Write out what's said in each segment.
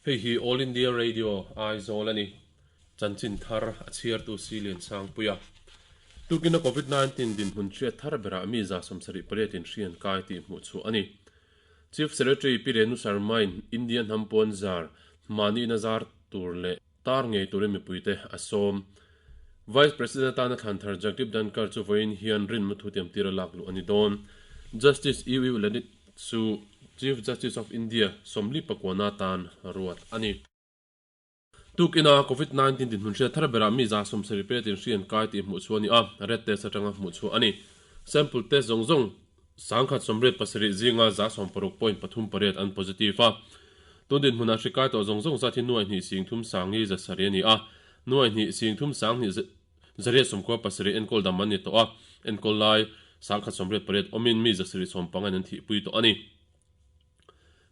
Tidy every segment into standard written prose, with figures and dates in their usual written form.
Hei hi All India Radio, Aizawl a ni. Chanchin thar a chhiartu Silian Sangpuia. Tukina Covid 19 dinhmun hriat thar berah mi 78 in hri an kai tih hmuh chhuah a ni. Chief Secretary Pi Renu Sharma-in India hnam pawn zar mahni ina zar tur leh tar ngei turin mipuite a sawm. Vice President atana thlan thar Jagdeep Dhankhar chu vawiin hian rinmu thutiam tira lak luh a ni dawn. Justice U U Lalit chu Chief Justice of India 40 pakuana atan ruat a ni. Tukina Covid 19 dinhmun hriat thar berah mi 78 in hri an kai tih hmuh chhuah a ni a, red test atanga hmuh chhuah a ni. Sample test zawng zawng 187 zinga 160.38 an positive a. Tun dinhmunah hri kai tawh zawng zawng zat hi nuai hnih sing thum sangi 700 a ni a, nuai hnih sing thum sang hnih 197 enkawl dam an ni tawh a, enkawl lai 188 awmin mi 715 in an thihpui tawh a ni.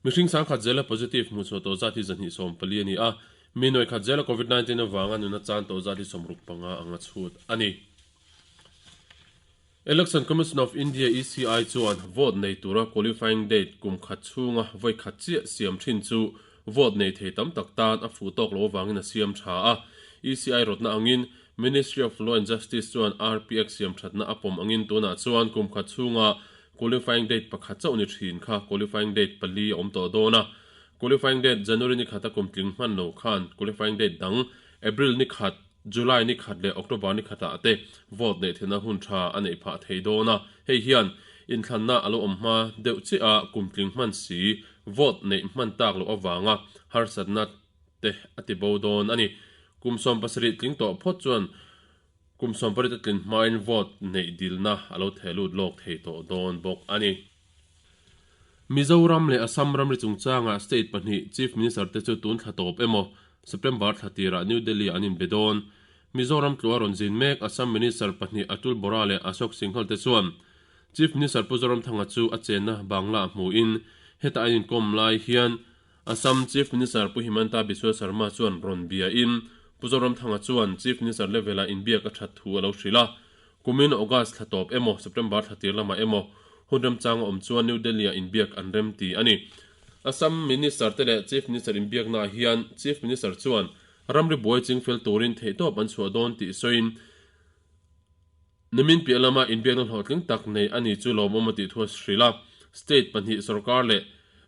Mihring 10,000 zela positive hmuh chhuah tawh zat hi 214 a ni a, mi nuai khat zela Covid 19 avanga nuna chan tawh zat hi 65 anga chhut a ni. Election Commission of India, ECI, chuan vote nei tura qualifying date kum khat chhunga vawi khat chiah siam thin chu vote nei thei tam tak tan a fuh tawk lo avangin a siam tha a. ECI rawtna angin Ministry of Law and Justice chuan RPX siam thatna a pawm angin tunah chuan kum khat chhunga Qualifying date pakhat chauh ni thin kha qualifying date pali a awm tawh dawn a. Qualifying date January ni khata kum tling hman lo khan qualifying date dang April ni khat, July ni khat leh October ni khatah te vote neih theihna hun tha a neih phah thei dawn a. Hei hian inthlanna a lo awm hma deuh chiah a kum tling hman si vote neih hman tak loh avanga harsatna te a ti bo dawn a ni. Kum 17 tling tawh phawt chuan Kum 18 a tlin hmain vote neih dilna a lo theh lut lawk thei tawh dawn bawk a ni. Mizoram leh Assam ramri chungchangah state pahnih Chief Minister te chu tun thla tawp emaw September thla tirah New Delhi ah an inbe dawn. Mizoram tlua rawn zin mek Assam Minister pahnih Atul Bora leh Ashok Singhal te chuan Chief Minister Pu Zoramthanga chu a chenna Bangla ah hmuin heta an inkawm lai hian Assam Chief Minister Pu Himanta Biswa Sarma chuan rawn biain Pu Zoramthanga chuan Chief Minister level-ah inbiak a that thu a lo hrilh a. Kumin August thla tawp emaw September thla tir lamah emaw hun remchang a awm chuan New Delhi-ah inbiak an rem ti a ni. Assam Minister te leh Chief Minister inbiaknaah hian Chief Minister chuan ramri buai chingfel turin theihtawp an chhuah dawn tih sawiin Nimin piah lama inbiakna hlawhtling tak nei a ni chu lawmawm a tih thu a hrilh a. State pahnih sorkar leh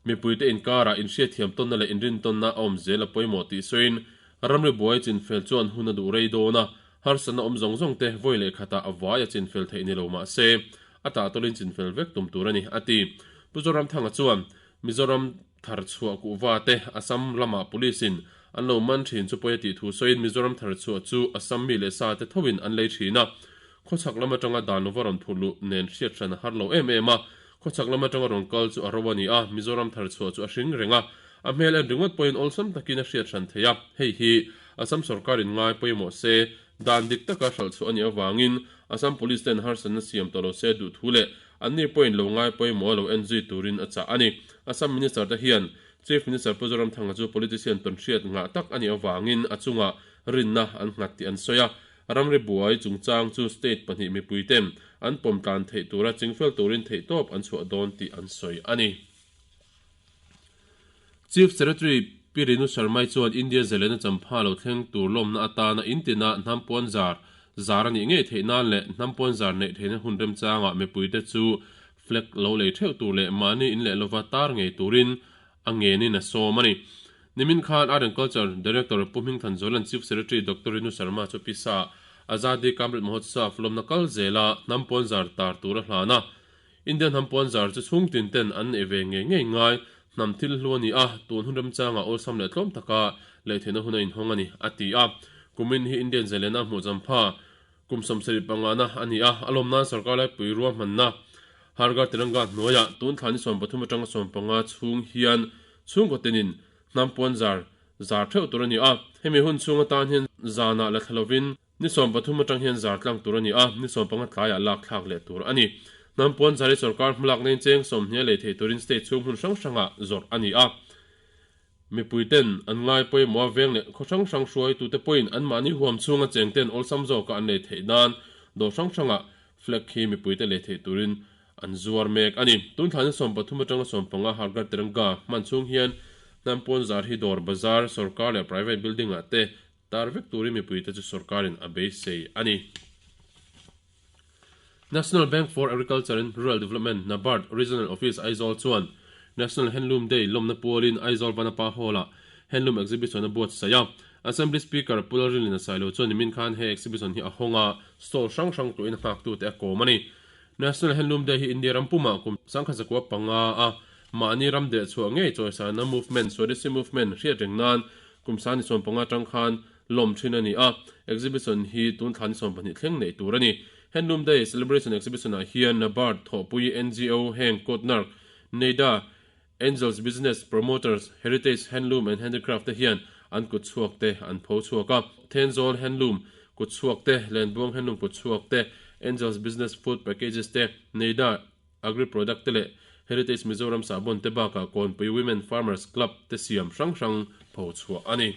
mipuite inkarah inhriatthiam tawnna leh inrintawnna a awm zel a pawimawh tih sawiin ramri buai chinfel chuan hun a duh rei dawn a, harsatna awm zawng zawng te vawi leh khatah a vai a chinfel theih ni lo mah se a tahtawlin chinfel vek tum tur a ni, a ti. Pu Zoramthanga chuan Mizoram thar chhuah kuhva te Assam lamah police in an lo man thin chu pawi a tih thu sawiin Mizoram thar chhuah chu Assam mi leh sa te thoin an lei thin a, khawchhak lam atanga dan lova rawn phurh luh nen hriat hran a har lo em em a, khawchhak lam atanga rawn kal chu a ro a ni a, Mizoram thar chhuah chu a hring reng a, a hmel en ringawt pawhin awlsam takin a hriat hran thei a, hei hi Assam sorkar in ngai pawimawh se dan dik taka hralh chhuah a nih avangin Assam police ten harsatna siam tawh lo se duh thu leh Anni pawhin lo ngai pawimawh a lo en zui turin a chah a ni. Assam Minister te hian Chief Minister Pu Zoramthanga chu politician tawnhriat ngah tak a nih avangin a chungah rinna an nghat tih an sawi a. Ramri buai chungchang chu state pahnih mipui ten an pawm tlan theih tura chingfel turin theihtawp an chhuah dawn tih an sawi a ni. Chief Secretary Pi Renu Sharma-i chuan India zalena champha lo thleng tur lawmna atana intina hnam puan zar zar a nih ngei theih nan leh hnam puan zar neih theihna hun remchangah mipuite chu flag lo lei theuh tur leh mahni in leh lova tar ngei turin a ngenin a sawm a ni. Nimin khan Art and Culture Director Pu Hmingthan Zualan Chief Secretary Doctor Renu Sharma chu pisa Azadi Ka Amrit Mahotsav lawmna kal zela hnam puan zar tar tur a hlan a. India hnam puan zar chu chhung tin ten an neih ve ngei ngei ngai, hnam thil hlu a ni a, tun hun remchangah awlsam leh tlawm taka leh theihna hun a inhawng a ni, a ti a. Kumin hi Indian zalena hmuh champha kum 75 na a ni a, a lawm nan sorkar laipui ruahmanna Har Ghar Tiranga hnuaiah tun thla ni 13 atanga 15 chhung hian chhungkaw tinin hnam puan zar zar theuh tur a ni a, hemi hun chhung atan hian zanah la thla lovin Ni 13 atang hian zar tlang tur a ni a, ni 15 tlaiah lak thlak leh tur a ni. Hnam puan zar hi sorkar hmalak nen cheng sawmhnih a lei theih turin state chhung hmun hrang hrangah zawrh a ni a. Mipui ten an ngai pawimawh a veng leh khaw hrang hrang hruaitute pawhin anmahni huam chhunga cheng ten awlsam zawka an lei theih nan dawr hrang hrangah flag hi mipuite lei theih turin an zuar mek a ni. Tun thla ni 13 atanga 15 Har Ghar Tiranga hman chhung hian Hnam puanzar hi dawr, bazar, sorkar leh private building ah te tar vek turin mipuite chu sorkarin a beisei a ni. National Bank for Agriculture and Rural Development, NABARD, Regional Office, Aizawl chuan National Handloom Day lawmna pualin Aizawl Vanapa Hall-ah Handloom Exhibition a buatsaih a. Assembly Speaker Pu Lalrinlina Sailo chuan nimin khan he exhibition hi a hawng a, stall hrang hrang tuahin a nghaktute a kawm a ni. National Handloom Day hi India ram pumah kum 1905 a mahni ram deh chhuah ngei chawisana movement, Swadeshi movement, hriat reng nan kum 1015 atang khan lawm thin a ni a, exhibition hi tun thla ni 12 thleng neih tur a ni. Handloom Day Celebration Exhibition ah hian NABARD, Thawhpui, NGO, heng Kotnark, NEDA, Angels Business Promoters, Heritage Handloom and Handicraft te hian an kut chhuak te an pho chhuak a. Thenzawl Handloom kut chhuak te, Lenbuang Handloom kut chhuak te, Angels Business Food Packages te, NEDA Agri Product te leh Heritage Mizoram sahbawn te bakah Kawnpui Women Farmers Club te siam hrang hrang pho chhuah a ni.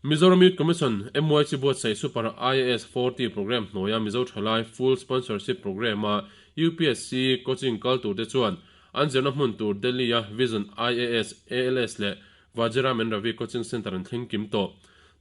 Mizoram Youth Commission, MYC, buatsaih Super IAS 40 Programme hnuaia Mizo Thalai Full Sponsorship Programme-a UPSC coaching kal turte chuan an zirna hmun tur Delhi-a Vision IAS, ALS leh Vajiram and Ravi Coaching Centre an thleng kim tawh.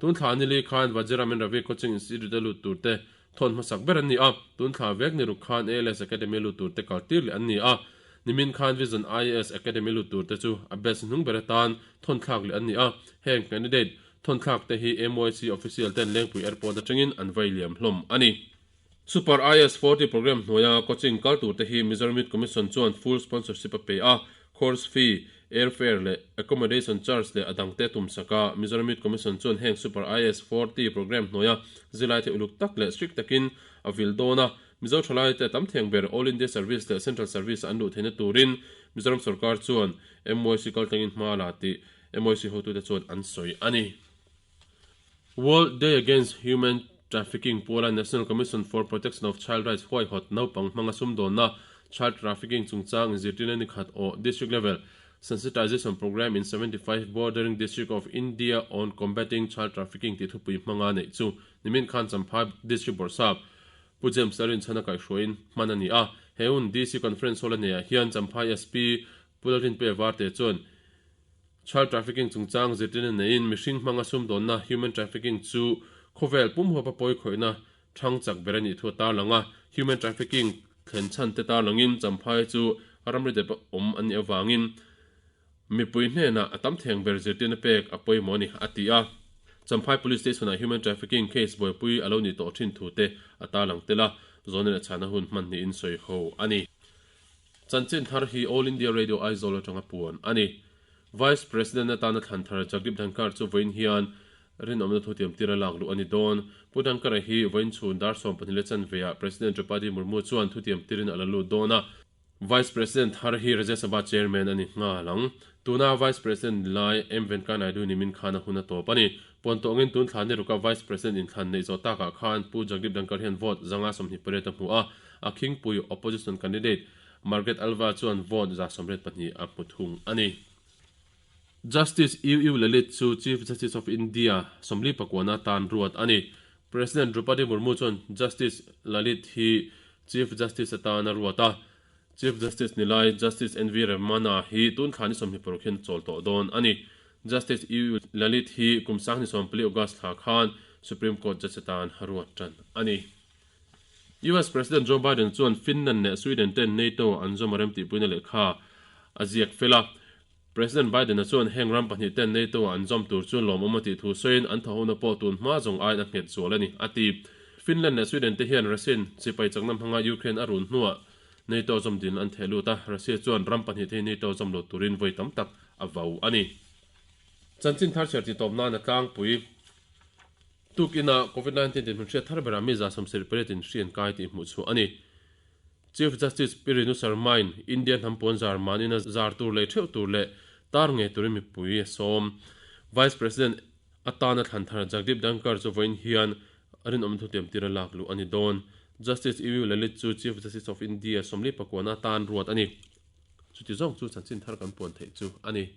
Tun thla ni li khan Vajiram and Ravi Coaching Institute-a lut turte thawn hmasak ber an ni a, tun thla vek ni ruk khan ALS Academy lut turte kal tir leh an ni a. Nimin khan Vision IAS Academy lut turte chu a batch hnung ber atan thawn thlak leh an ni a, heng candidate thawn thlak te hi MYC official ten Lengpui Airport atangin an vai liam hlawm a ni. Super IAS 40 programme hnuaia coaching kal turte hi Mizoram Youth Commission chuan full sponsorship a pe a, course fee, airfare leh accommodation charge leh a dangte tumsak a, Mizoram Youth Commission chuan heng Super IAS 40 programme hnuaia zirlaite uluk tak leh strict takin a vil dawn a, Mizo thalaite tam theng ber All India Service leh Central Service an luh theihna turin Mizoram sorkar chuan MYC kaltlangin hma la tih MYC hotute chuan an sawi a ni. World Day Against Human Trafficking puala National Commission for Protection of Child Rights huaihawt naupang hmanga sumdawnna Child Trafficking chungchang inzirtirna ni khat aw District Level Sensitization Programme in 75 Bordering District of India on Combating Child Trafficking tih thupui hmanga neih chu nimin khan Champhai District Bawrhsap Pu James Lalrinchhana kaihhruaiin hman a ni a, he hun DC Conference Hall a neiah hian Champhai SP Pu Lalrinpuia Varte chuan Child Trafficking chungchang zirtirna neiin mihring hmanga sumdawnna, human trafficking, chu khawvel pum huapa pawi khawihna thang chak ber a nih thu a tarlang a, human trafficking thlen chhan te tarlangin Champhai chu ramri dep awm an nih avangin Mipui hnenah a tam theng ber zirtirna pek a pawimawh a ni, a ti a. Champhai Police Station-ah human trafficking case buaipui a lo nih tawh thin thu te a tarlang tel a, zawn leh chhana hun hman niin sawi ho a ni. Chanchin thar hi All India Radio Aizawl atanga puan a ni. Vice President atana thlan thar Jagdeep Dhankhar chu vawiin hian rinawmna thutiam tira lak luh a ni dawn. Pu Dhankhar-a hi vawiin chhun dar 12 leh chanveah President Draupadi Murmu chuan thutiam tirin a la lut dawn a. Vice President thar hi Rajya Sabha Chairman a ni nghal ang. Tuna Vice President ni lai M Venkaiah Naidu ni min khan a hun a tawp a ni. Puan tawh angin tun thla ni ruka Vice President inthlan neih zawh takah khan Pu Jagdeep Dhankhar hian vote 128 a hmu a, a khingpui Opposition candidate Margaret Alva chuan vote 182 a hmu thung a ni. Justice UU Lalit chu Chief Justice of India 49 atan ruat a ni. President Droupadi Murmu chuan Justice Lalit hi Chief Justice atan a ruat a. Chief Justice ni lai Justice NV Ramana hi tun thla ni 26 hian a chawl tawh dawn a ni. Justice UU Lalit hi kum 2024 August thla khan Supreme Court Judge atan a ruat tan a ni. US President Joe Biden chuan Finland leh Sweden ten NATO an zawm a remtihpuina lehkha a ziak fel a. President Biden-a chuan heng ram pahnih ten NATO an zawm tur chu lawmawm a tih thu sawiin an thawhona pawh tun hma zawng aiin a nghet zual a ni, a ti. Finland leh Sweden te hian Russian sipai chakna hmanga Ukraine a run hnuah NATO zawm din an theh lut a, Russia chuan ram pahnih te hi NATO zawm lo turin vawi tam tak a vau a ni. Chanchin thar chhiar tih tawp nan a tlangpui tukin-a Covid 19 dinhmun hriat thar berah mi 78 in hri an kai tih hmuh chhuah a ni. Chief Justice Pi Renu Sharma-in India hnam puan zar manin a zar tur lei theuh tur leh tar ngei turin mipui a sawm. Vice President atana thlan thar Jagdeep Dhankhar chu vawiin hian rinawm thutiam tira lak luh a ni dawn. Justice U Lalit chu Chief Justice of India 49 atan ruat a ni. Chuti zawng chu chanchin thar kan puan theih chu a ni.